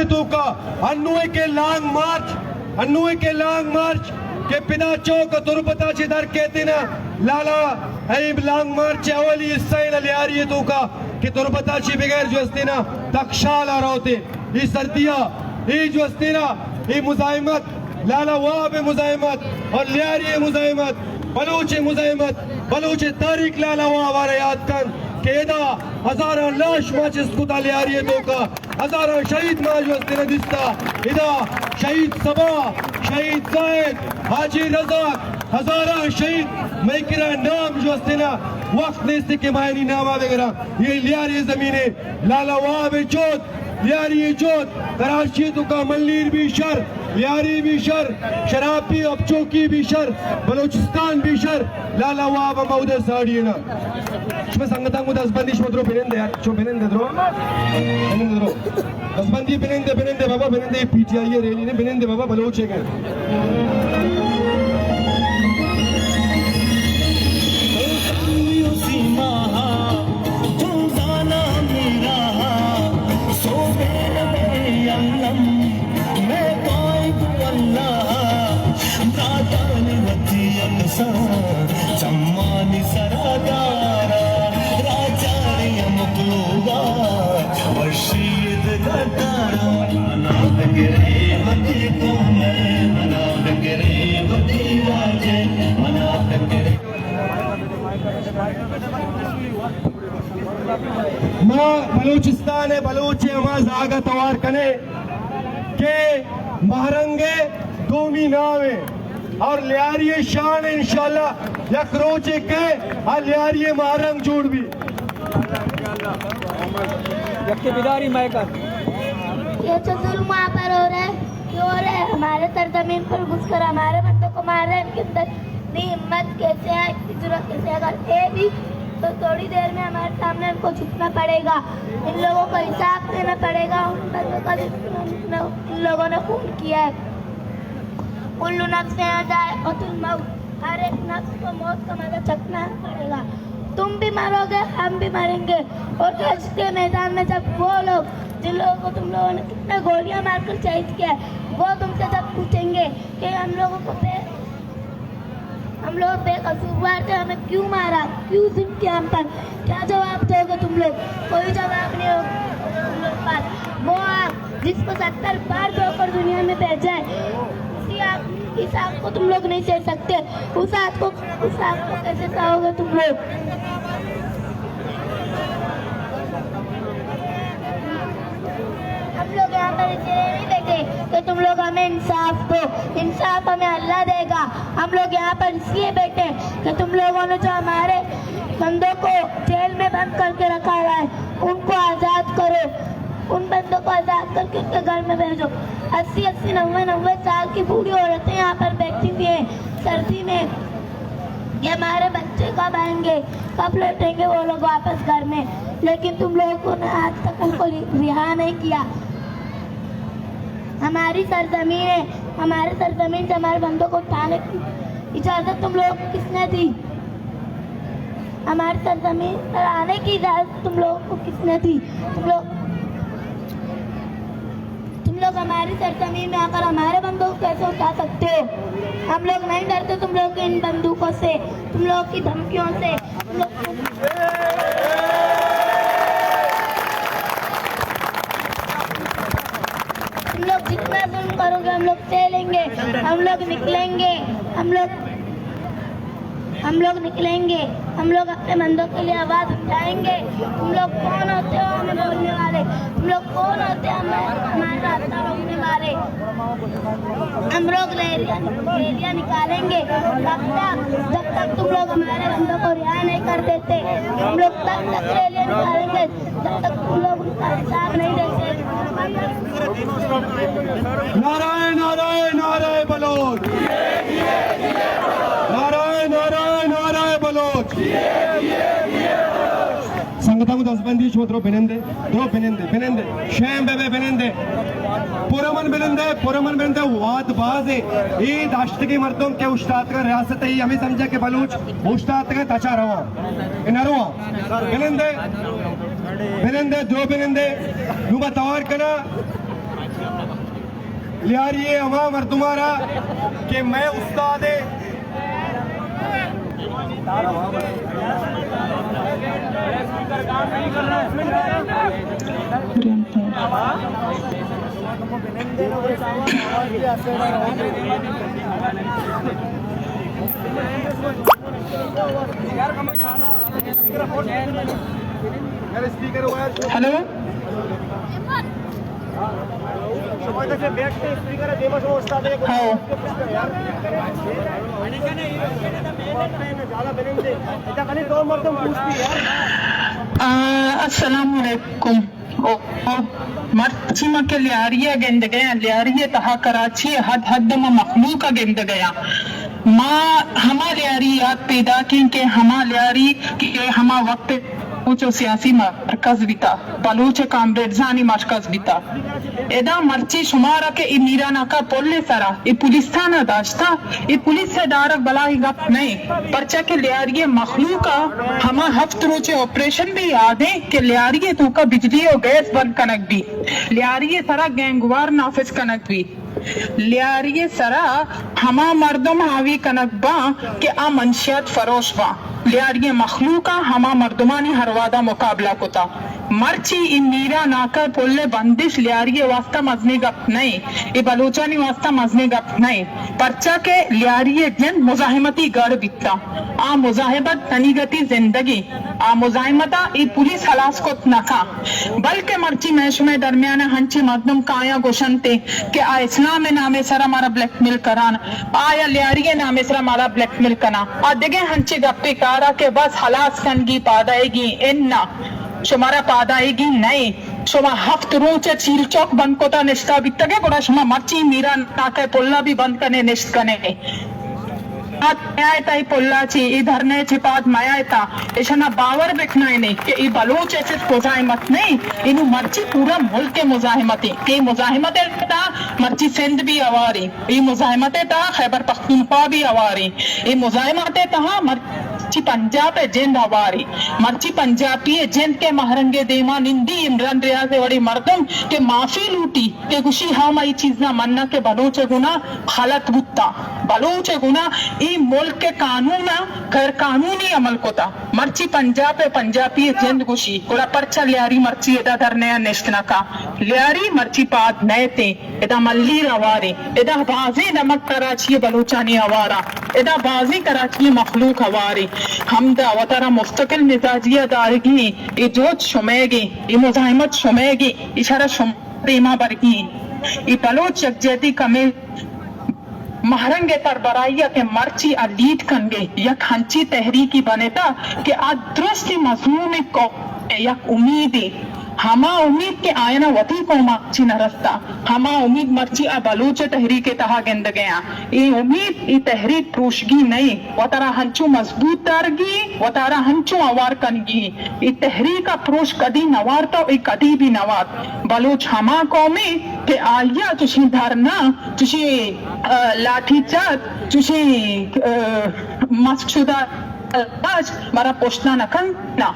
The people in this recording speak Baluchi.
توکا انوئے کہ لانگ مارچ، انوئے کہ لانگ مارچ کہ پدا چوک تربتا چہ در کیتینا، لالا، اے لانگ مارچ اولی حصہ نا لیاری توکا کہ تربتا چہ بغیر جو استینا تکشالا روتے۔ اے سردیا، اے جو استینا، اے مزاحمت، لالا واب مزاحمت اور لیاری مزاحمت، بلوچ مزاحمت، بلوچ تاریخ لالا واب آرا یاد کن کہ ادا ہزاراں لاش ما چست کتا لیاری توکا، ہزاراں شہید ما جو استینا دیستا۔ ادا شہید صبا، شہید زاہد، حاجی رزاق، ہزاراں شہید مئے کرا نام جو استینا، وقت نیست کہ ما آیانی ناما بگراں۔ اے لیاری زمینے، لالا واب جہد، لیاری جہد، کراچی توکا ملیر بی شر، لیاری بی شر، شرابی اپچوکی بی شر، بلوچستان بی شر، لالا واب ہم اودے ساڑی نا۔ شما سنگتاں گوں دزبندی شما درو بنندے یار، شما بنندے درو۔ بنندے درو۔ دزبندی بنندے، بنندے بابا، بنندے، پی ٹی آئی ریلی نے، بنندے بابا، بلوچ ہے کہ۔ چمانی سرا دارا، راجانی ہمک لوگا، وشی دگہ دارا۔ منا بگرے وتی قوم ءَ، منا بگرے وتی راج ءَ، منا بگرے۔ ما بلوچستان ءِ بلوچ ءِ ہما زاگ ءَ توار کنیں کہ ماہرنگ ءِ دومی نام ءَ اور لیاری شان انشاءاللہ یک روچے کہ آ لیاری ماہرنگ جوڑ بی۔ یکے بیداری مئے کر۔ یہ جو ظلم وہاں پر ہو رہا ہے، یہ ہو رہا ہے ہمارے سرزمین پر گھس کر ہمارے بندوں کو مار رہے ہیں، ان کے اندر اتنی ہمت کیسے ہے، اتنی جرأت کیسے ہے؟ اگر ہے بھی تو تھوڑی دیر میں ہمارے سامنے ان کو جھکنا پڑے گا، ان لوگوں کو حساب دینا پڑے گا، ان بندوں کا جن، ان لوگوں نے خون کیا ہے۔ کل نفس ذائقۃ الموت، ہر ایک نفس کو موت کا مزہ چکھنا پڑے گا۔ تم بھی مرو گے، ہم بھی مریں گے۔ اور حشر کے میدان میں جب وہ لوگ، جن لوگوں کو تم لوگوں نے کتنے گولیاں مار کر شہید کیا ہے، وہ تم سے جب پوچھیں گے کہ ہم لوگوں کو بے ہم لوگ بے قصوروار تھے، ہمیں کیوں مارا، کیوں ظلم کیا ہم پر، کیا جواب دو گے تم لوگ؟ کوئی جواب نہیں ہوگا تم لوگ پاس۔ وہ آگ جس کو ستر بار دھو کر دنیا میں بھیجا ہے، اسی آگ، اس آگ کو تم لوگ نہیں سہ سکتے، اس آگ کو، اس آگ کو کیسے سہو گے تم لوگ؟ ہم لوگ یہاں پر اس لیے نہیں بیٹھے کہ تم لوگ ہمیں انصاف دو، انصاف ہمیں اللہ دے گا۔ ہم لوگ یہاں پر اس لیے بیٹھے کہ تم لوگوں نے جو ہمارے بندوں کو جیل میں بند کر کے رکھا ہوا ہے، ان کو آزاد کرو، ان بندوں کو آزاد کر کے ان کے گھر میں بھیجو۔ اسی اسی، نوے نوے سال کی بوڑھی عورتیں یہاں پر بیٹھی ہوئی ہیں سردی میں۔ یہ ہمارے بچے کب آئیں گے، کب لوٹیں گے وہ لوگ واپس گھر میں؟ لیکن تم لوگوں نے آج تک ان کو رہا نہیں کیا۔ ہماری سرزمین ہے، ہمارے سرزمین سے ہمارے بندوں کو اٹھانے کی اجازت تم لوگوں کو کس نے دی؟ ہماری سرزمین پر آنے کی اجازت تم لوگوں کو کس نے دی؟ تم لوگ تم لوگ ہماری سرزمین میں آ کر ہمارے بندوں کو کیسے اٹھا سکتے ہو؟ ہم لوگ نہیں ڈرتے تم لوگ کے ان بندوقوں سے، تم لوگ کی دھمکیوں سے۔ تم لوگ، تم لوگ جتنا ظلم کرو گے، ہم لوگ جھیلیں گے، ہم لوگ نکلیں گے، ہم لوگ ہم لوگ نکلیں گے، ہم لوگ اپنے بندوں کے لیے آواز اٹھائیں گے۔ تم لوگ کون ہوتے ہو ہمیں بولنے والے؟ تم لوگ کون ہوتے ہو ہمیں، ہمارا راستہ روکنے والے؟ ہم لوگ ریلیاں، ریلیاں نکالیں گے۔ تب تک، جب تک تم لوگ ہمارے بندوں کو رہا نہیں کر دیتے، ہم لوگ تب تک ریلیاں نکالیں گے۔ جب تک تم لوگ ان کا حساب نہیں دیتے۔ نعرہ، نعرہ، نعرہ بلوچ۔ نعرہ، نعرہ، نعرہ بلوچ۔ سنگتاں گوں دزبندی، شما درو بنندے، درو بنندے، بنندے۔ شیم بے بے بنندے۔ پرامن بنندے، پرامن بنندے، واد بازے۔ اے داشتگیں مردم کہ اوشتاتگاں ریاست ءَ، اے ہمے سمجھا کہ بلوچ اوشتاتگاں تچا رواں۔ اے نہ رواں۔ بنندے، بنندے، درو بنندے۔ نوں ما توار کناں۔ لیاری ءِ ہما مردماں را کہ مئے استاد ءِ ہیلو۔ ہاؤ۔ آ، السلام علیکم۔ او، او، مرچی ما کہ لیاری ءَ گندگ ءَ آں، لیاری ءِ تہا کراچی ءِ ہد ہد ءَ ما مخلوق ءَ گندگ ءَ آں۔ ما ہما لیاری یات پیداک ایں کہ ہما لیاری کہ ہما وقت ءَ بلوچ ءِ سیاسی مرکز بیتا، بلوچ ءِ کامریڈزانی مرکز بیتا۔ ادا مرچی شمارا کہ اے میراناکا پل ءِ سرا اے پولیسانا داشتا، اے پولیس ءِ ڈارگ بلاہیں گپ نئیں، پرچا کہ لیاری ءِ مخلوق ءَ ہما ہفت روچ ءِ آپریشن بھی یاد ایں کہ لیاری ءِ توکا بجلی و گیس بند کنگ بی، لیاری ءِ سرا گینگ وار نافذ کنگ بی، لیاری ءِ سرا ہما مردم حاوی کنگ باں کہ آ منشیات فروش باں۔ لیاری ءِ مخلوق ءَ ہما مردمانی ہروادا مقابلہ کتا۔ مرچی اے میراناکا پل ءِ بندش لیاری ءِ واسطہ مزنیں گپ نئیں، اے بلوچانی واسطہ مزنیں گپ نئیں، پرچا کہ لیاری ءِ جند مزاحمتی گڑھ بیتا۔ آ مزاحمت تنیگتی زندگی، آ مزاحمت ءَ اے پولیس ہلاس کت نہ کن، بلکہ مرچی مئے شمئے درمیان ءَ ہنچیں مردم کایاں گوشنت کہ آ اسلام ءِ نام ءِ سرا مارا بلیک میل کنان، آ یا لیاری ءِ نام ءِ سرا مارا بلیک میل کنان، آ دگہ ہنچیں گپے کارا کہ بس ہلاس کنگی، پادائیگی، اناں، شمارا پادائیگی نئیں۔ شما ہفت روچ ءَ چیل چوک بند کتا نشتا بیتگے، گڑا شما مرچی میراناکا پلا بھی بند کنے نشت کنے۔ پاد میایتا اے پلا چی، اے دھرنے چی پاد میایتا، اشانا باور بکنائینے کہ اے بلوچ ءِ صرف مزاحمت نئیں، اینو مرچی پورا ملک ءِ مزاحمت ایں۔ اے مزاحمت ءِ تہا مرچی سندھ بھی ہواریں، اے مزاحمت ءِ تہا خیبر پختونخوا بھی ہواریں، اے مزاحمت ءِ تہا مرچی پنجاب ءِ جند ہواریں، مرچی پنجابی ءِ جند کہ مہرنگ ءِ دیما نندی عمران ریاض ءِ وڑیں مردم کہ معافی لوٹی، کہ گوشی ہاں ما اے چیزاں مناں کہ بلوچ ءِ گنا غلط بوتا، بلوچ ءِ گنا اے ملک ءِ قانون ءَ غیر قانونی عمل کتا۔ مرچی پنجاب ءِ پنجابی ءِ جند گوشی، گڑا پرچا لیاری مرچی ادا دھرنے ءَ نشت نہ کا؟ لیاری مرچی پاد نئیتیں، ادا ملیر ہواریں، ادا بازیں دمگ کراچی ءِ بلوچانی ہوارا، ادا بازیں کراچی ءِ مخلوق ہواریں۔ ہمدا وتارا مستقل مزاجی ءَ دارگی ایں، اے جہد شمئیگیں، اے مزاحمت شمئیگیں، اشارا شما دیما برگی۔ اے بلوچ یکجہتی کمیٹی مہرنگ ءِ سربراہی ءَ کہ مرچی آ لیڈ کنگے یک ہنچی تحریکی بنتا کہ آ درستی مظلوم قوم ءِ یک امیدے، ہما امید کہ آیانا وتی قوم ءَ چی نہ رستا، ہما امید مرچی آ بلوچ تحریک ءِ تہا گندگے آں۔ اے امید، اے تحریک پروشگی نئیں، وتارا ہنچو مضبوط دارگی، وتارا ہنچو ہوار کنگی۔ اے تحریک ءَ پروش کدی نہ وارتا و اے کدی بھی نہ وارت۔ بلوچ ہما قومے کہ آئی ءَ چشیں دھرنا، چشیں، آ، لاٹھی چارج، چشیں، آ، مسخ شدہ لاش مارا پشت نہ کنت، نہ۔